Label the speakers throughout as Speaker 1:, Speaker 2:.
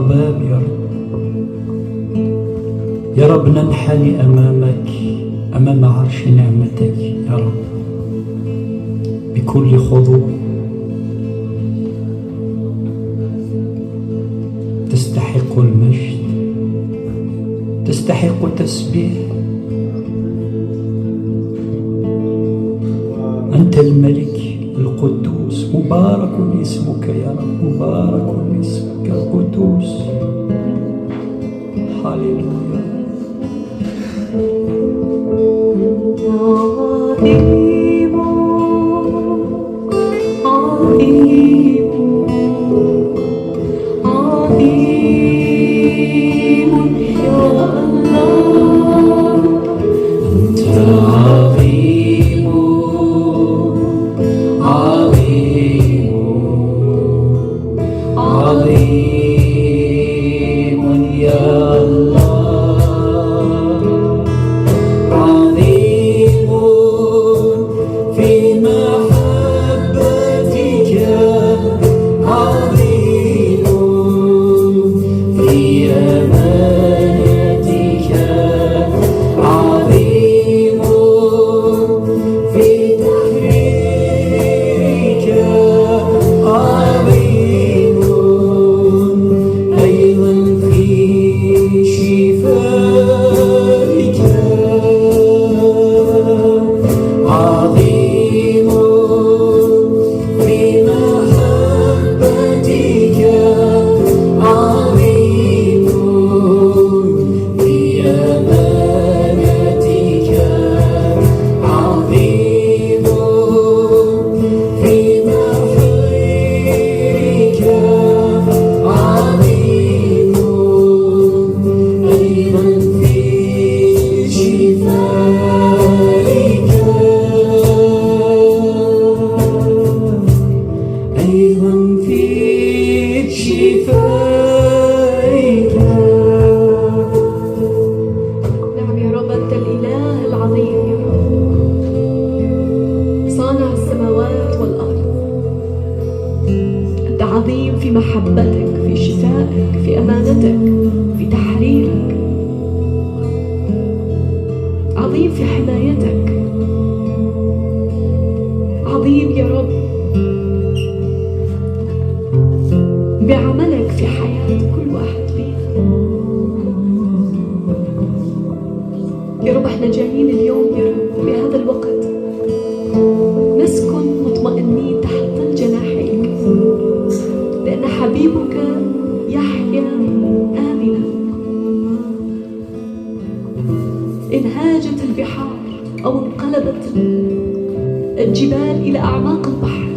Speaker 1: الأرباب يا رب. يا رب ننحني أمامك، أمام عرش نعمتك يا رب بكل خضوع. تستحق المجد، تستحق التسبيح. أنت الملك القدوس، مبارك اسمك يا رب، مبارك اسمك القدوس. هللويا.
Speaker 2: عظيم عظيم عظيم يا الله،
Speaker 1: أنت عظيم عظيم عظيم يا الله، عظيم في محبتك، عظيم في أمانتك، عظيم في تحريرك، عظيم أيضا في شفائك، عظيم في محبتك، عظيم في أمانتك، عظيم في تحريرك، عظيم أيضا في شفائك، أيضا في شفائك.
Speaker 2: نعم يا رب، أنت الإله العظيم يا رب، صانع السماوات والأرض. أنت عظيم في محبتك، في شفائك، في أمانتك، في تحريرك، عظيم في حمايتك، عظيم يا رب بعملك في حياة كل واحد فينا يا رب. احنا جايين اليوم يا رب بهذا الوقت نسكن مطمئنين تحت ظل جناحيك، لأن حبيبك يحيا آمنا. إن هاجت البحار أو انقلبت الجبال إلى أعماق البحر،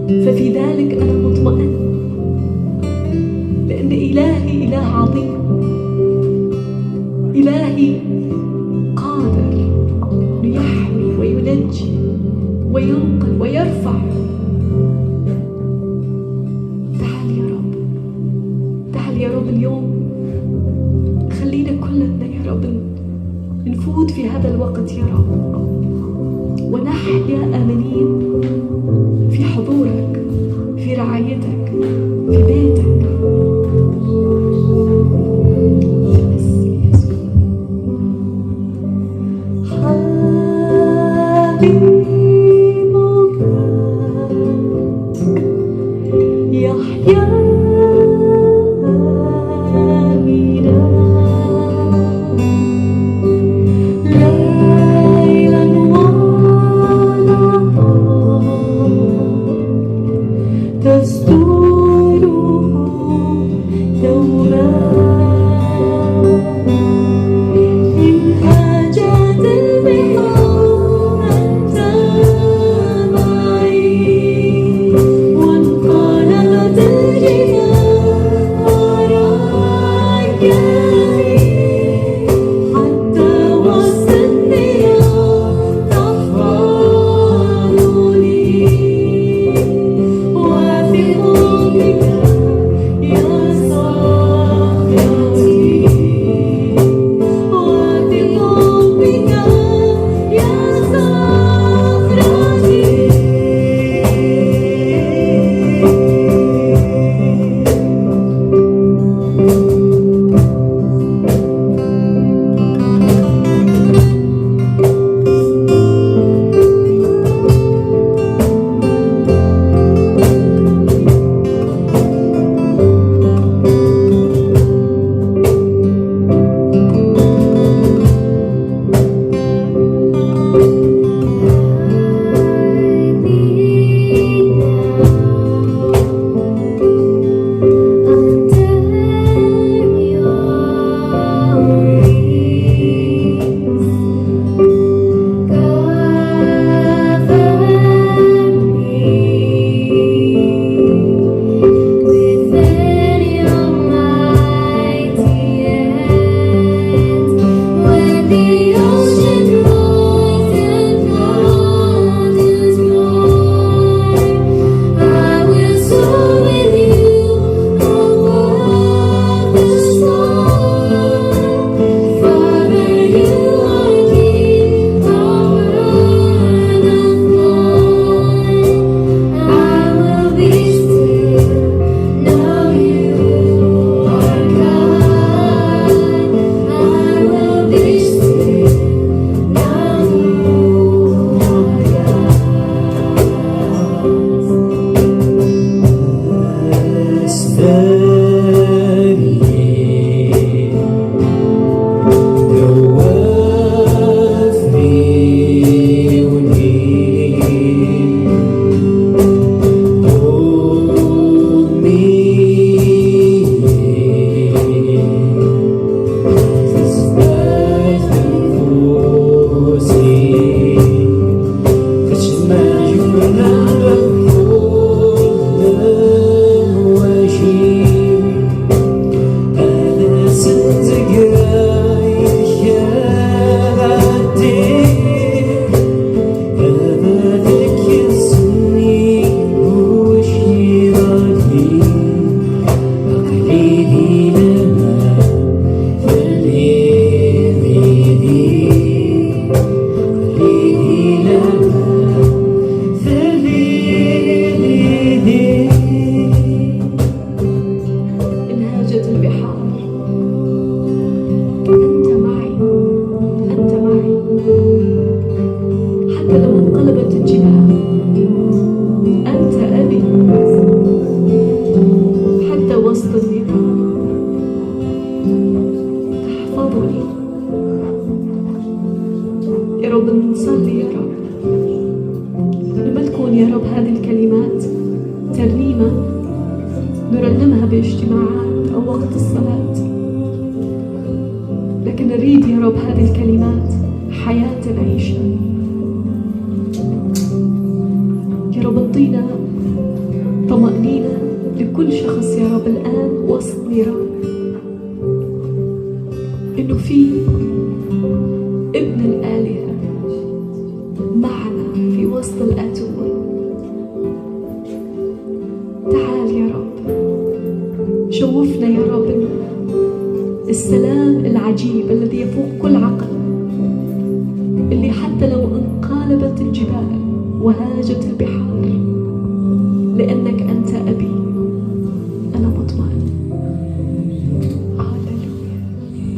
Speaker 2: ففي ذلك أنا مطمئن، لأن إلهي إله عظيم، إلهي قادر يحمي وينجي وينقل ويرفع. تعال يا رب، تعال يا رب اليوم، خلينا كلنا يا رب نفوت في هذا الوقت يا رب، ونحيا آمنين في حضورك، في رعايتك، في بيتك. باسم يسوع. حبيبك يحيا آمنا، ليلا ونهارا تستره دوما. إن هاجت البحار أنت معي، وانقلبت الجبال وراك، حتى وسط النيران تحفظني. واثق بك يا صخرتي، واثق بك يا صخرتي. رب نصلي يا رب إنه ما تكون يا رب هذه الكلمات ترنيمة نرنمها باجتماعات أو وقت الصلاة، لكن نريد يا رب هذه الكلمات حياة نعيشها. يا رب اعطينا طمأنينة لكل شخص يا رب الآن وسط نيران، إنه في ابن الآلهة معنا في وسط الأتون. تعال يا رب شوفنا يا رب إنه السلام العجيب الذي يفوق كل عقل، اللي حتى لو انقلبت الجبال وهاجت البحار، لأنك أنت